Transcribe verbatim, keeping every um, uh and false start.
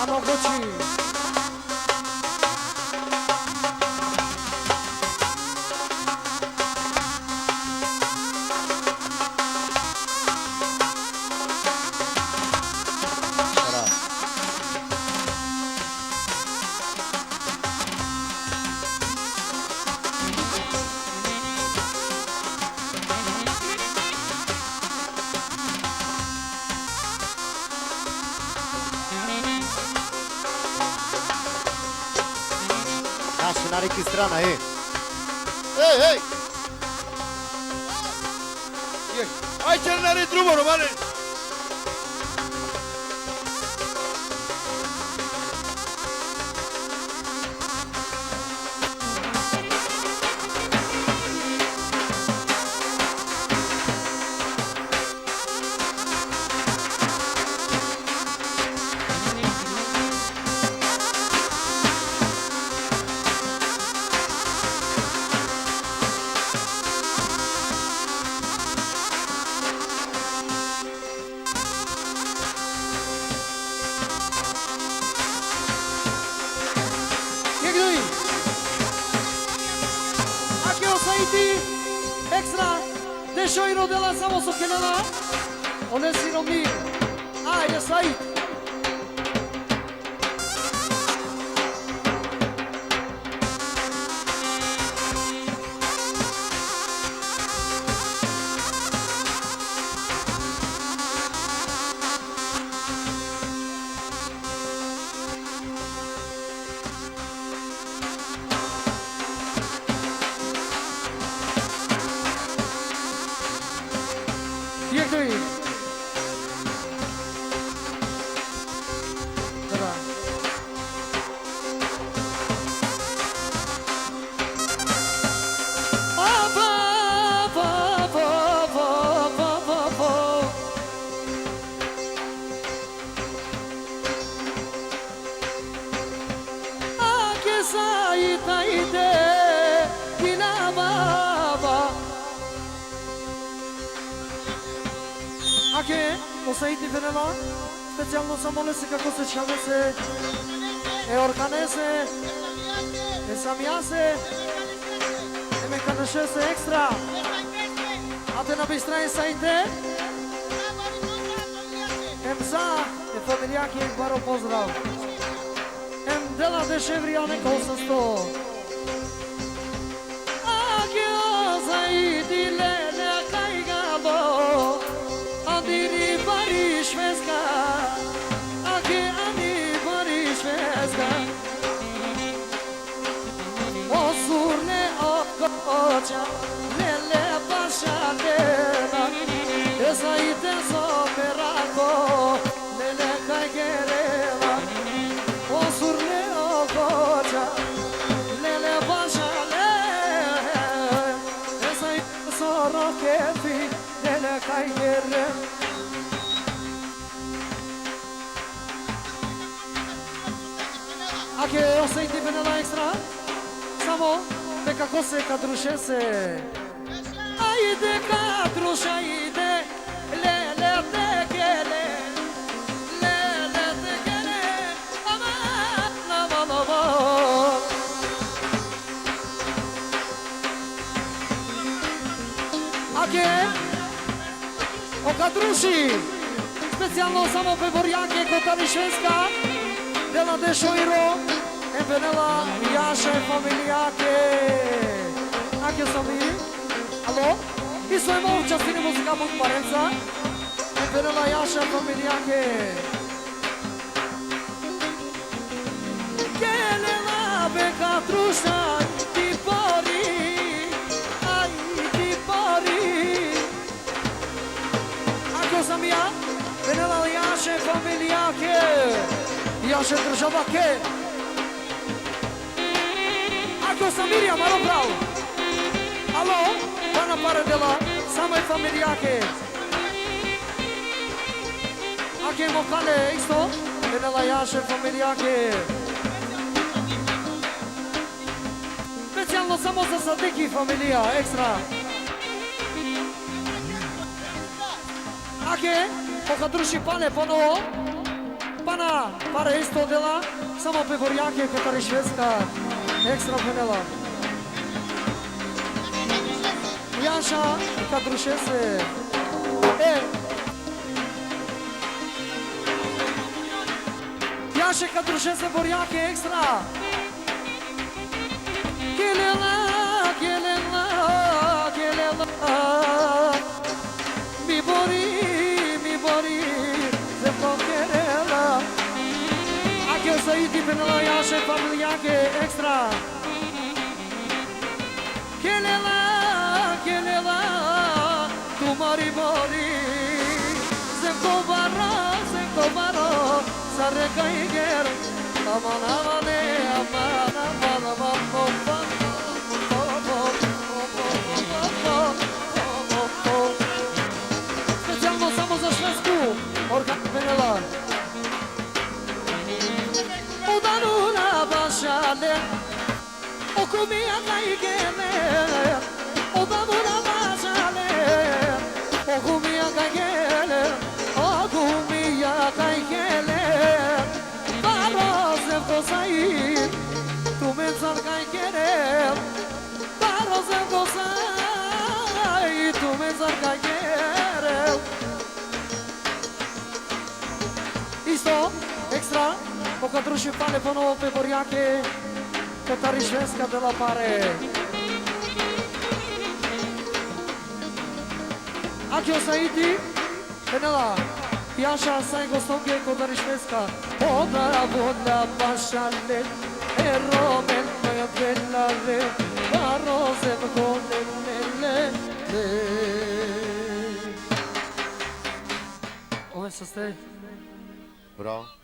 Mogući. Naši na neki strana, e. Ej, ej! Je, ajde, nari drumo, Romane! Jekh, duj. Ake o Saiti, ekstra, dešo euro dela samo so kelela. Ole si Romir. Ajde, Sait. Jekh, duj. Da, da. Ake Saiti, ajde, ina baba. Ake, o Saiti phenela, specijalno samo lese, kako se čhavese, e organese, e samijase, e mekaneše ekstra. A te na bistra e Saite. Em za e familijake jekh baro pozdrav. Em dela deš evri, a neka osamsto. Ake o Saiti lele kaj galo, andiri bari šveska. Ake ani bari šveska. O surne o koča, lele paša lele, e Saite so berako, lele kaj kerela. O surne o koča, lele paša lele, e Saite so rokefi, lele kaj kerela. Ake o Saiti phenela ekstra. Samo te kako se kadrušese. Ajde kadruš, ajde. Lele te kele. Lele te kele. Aman, aman, aman. Ake o Kadruši, specijalno samo pe borjake kotar i Švedska, dela dešo euro, em phenela jaše familijake. Ake Samiri, alo? Isto e mo častini muzika muk parenca, em phenela jaše familijake. Kelela be Kadruša ti pori, aj ti pori. Ake o Samija, phenela jaše familijake, jaše državake. Ake o Samiri, amaro pral. Alo, pana pare dela, samo e familijake. Ake mo kale isto, phenela jaše familijake. Specijalno samo za Sadiki familija, ekstra. Ake, o Kadruši pale ponovo. Pana, pare isto dela, samo pe Borjake, katari Švedska, ekstra phenela. Jaša, Kadrušese. E. Jaše, Kadrušese, Borjake, ekstra. Kelela, kelela, kelela. Mi bori, mi bori, Zevko kelela. Ake Saiti phenela, Jaše, familijake, ekstra. Kelela, kelela, tumari bori. Zevko baro, Zevko baro, sare kaiger. Aman, aman, e, aman, aman, aman, aman. Specijalno samo za Švedsku, Orhan Penela. O danula bašale, o kumija kaj gele, o danula bašale, o kumija kaj gele, o kumija kaj gele. Baro Zevko Said, tumencar kaj gele. Baro Zevko Said, tumencar kaj gele. Isto, ekstra, o Kadruši pale ponovo pe Borjake, katari Švedska dela pare. Ake o Saiti, phenela, Jaša, sa e gostonge, katari Švedska. O da voda pašale, e romen, e belare, baro Zevko le, le, le. Ove saste. Bravo.